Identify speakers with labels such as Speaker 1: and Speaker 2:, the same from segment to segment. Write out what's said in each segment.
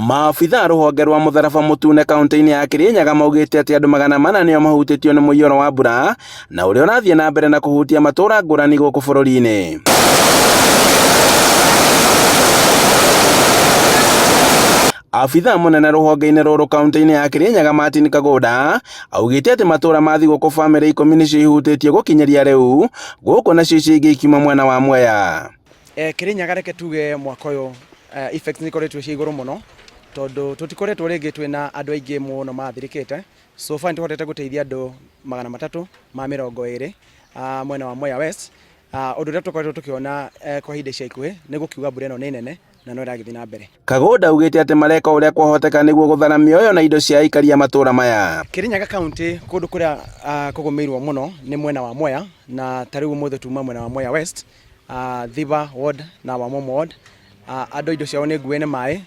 Speaker 1: Maabitha a rũhonge rwa mũtharaba mũtune kaunti-inĩ ya Kirinyaga maugĩte atĩ andũ 400 nĩo mahutĩtio nĩ mũiyũro wa mbura na ũrĩa ũrathiĩ na mbere na kũhutia matũũra ngũrani gũkũ bũrũri-inĩ. Abithaa mũnene rũhonge-inĩ rũrũ kaunti-inĩ ya Kirinyaga Martin Kagũnda augĩte atĩ matũũra ma thigũkũ bamĩrĩ 10 nĩcio ihutĩtio gũkinyĩria rĩu gũkũ nacio icio ingĩ ikiuma mwena wa Mwea.
Speaker 2: Kirinyaga reke tuge mwaka ũyũ effects nĩ ikoretwo ciĩ igũrũ mũno tondũ tũtikoretwo rĩngĩ twĩna andũ aingĩ mũno mathirĩkĩte. So far nĩ tũhotete gũteithia andũ 320 mwena wa Mwea West. Ũndũ ũrĩa tũkoretwo tũkĩona kwa ihinda ica ikuhĩ nĩ gũkiuga mbura ĩno nĩ nene na no ĩragĩthiĩ na mbere.
Speaker 1: Kagũnda augĩte atĩ mareka ũrĩa kwahoteka nĩguo gũthara mĩoyo na indo cia aikari a matũra maya.
Speaker 2: Kirinyaga County kũndũ kũrĩa kũgũmĩirwo mũno nĩ mwena wa Mwea na ta rĩu ũmũthĩ tuma mwena wa Mwea West, Thiba ward na Wamumu ward. Andũ indo ciao nĩ ngue nĩ maĩ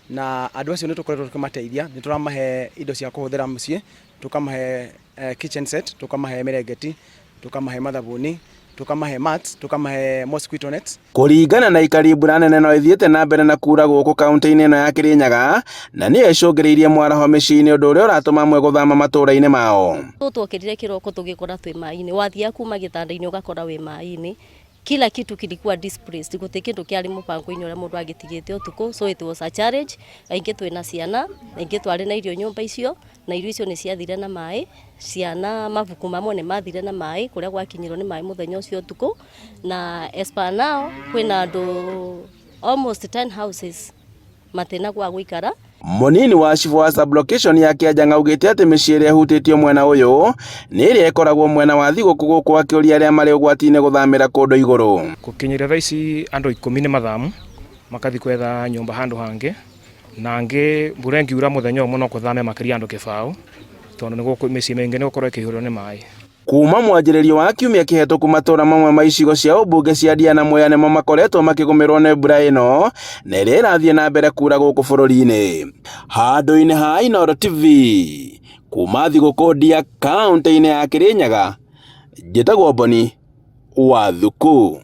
Speaker 2: na andũ acio nĩ tũkoretwo tũkĩmateithia, nĩ tũramahe indo cia kũhũthĩra mũciĩ, tũkamahe kitchen set, tũkamahe mĩrengeti, tũkamahe mathabuni, tũkamahe mats, tũkamahe mosquito nets.
Speaker 1: Kũringana na aikari mbura nene no ĩthiĩte na mbere na kuura gũkũ kaunti-inĩ ĩno ya Kirinyaga na nĩyo ĩcũngĩrĩirie mwaraho mĩciĩ-inĩ ũndũ ũrĩa ũratũma amwe gũthama matũũra-inĩ mao.
Speaker 3: Twokĩrire kĩroko tũgĩkora twĩ maĩ-inĩ, wathiaga kuma gĩtanda-inĩ ũgakora wĩ maĩ-inĩ, kila kitu kilikuwa displaced, gũtirĩ kĩndũ kĩarĩ mũbango-inĩ ũrĩa mũndũ agĩtigĩte ũtukũ, so it was a challenge. Aingĩ twĩna ciana, aingĩ twarĩ na irio nyũmba icio, na irio icio nĩ ciathire na maĩ, ciana mabuku mamwe nĩ mathire na maĩ, kũrĩa gwakinyirwo nĩ maĩ mũthenya ũcio ũtukũ, na as per now kwĩna andũ almost 10 houses matina gwa gũikara.
Speaker 1: Mũnini wa cibũ wa sub-location ya Kĩanjang'a augĩte atĩ mĩciĩ ĩrĩa ĩhutĩtio mwena ũyũ nĩ ĩrĩa ĩkoragwo mwena wa thigũkũ gũkũ akĩũria arĩa marĩ ũgwati-inĩ gũthamĩra kũndũ igũrũ.
Speaker 4: Gũkinyĩria thaa ici andũ 10 nĩ mathamu makathiĩ kwetha nyũmba handũ hangĩ na angĩ mbura ĩngiura mũthenya ũmwe no kũthame makĩria andũ kĩbaũ tondũ mĩciĩ mĩingĩ nĩ gũkorwo ĩkĩihũrwo nĩ maĩ.
Speaker 1: Kuma mwanjĩrĩrio wa kiumia kĩhetũku matũra mamwe ma icigo cia ũmbunge cia Ndia na Mwea nĩmo makoretwo makĩgũmĩrwo nĩ mbura ĩno na ĩrĩa ĩrathiĩ na mbere kura gũkũ bũrũri-inĩ. Handũ-inĩ ha Inooro TV kuma thigũkũ Ndia kaũntĩ-inĩ ya Kĩrĩnyaga, njĩtagwo Boni wa Thuku.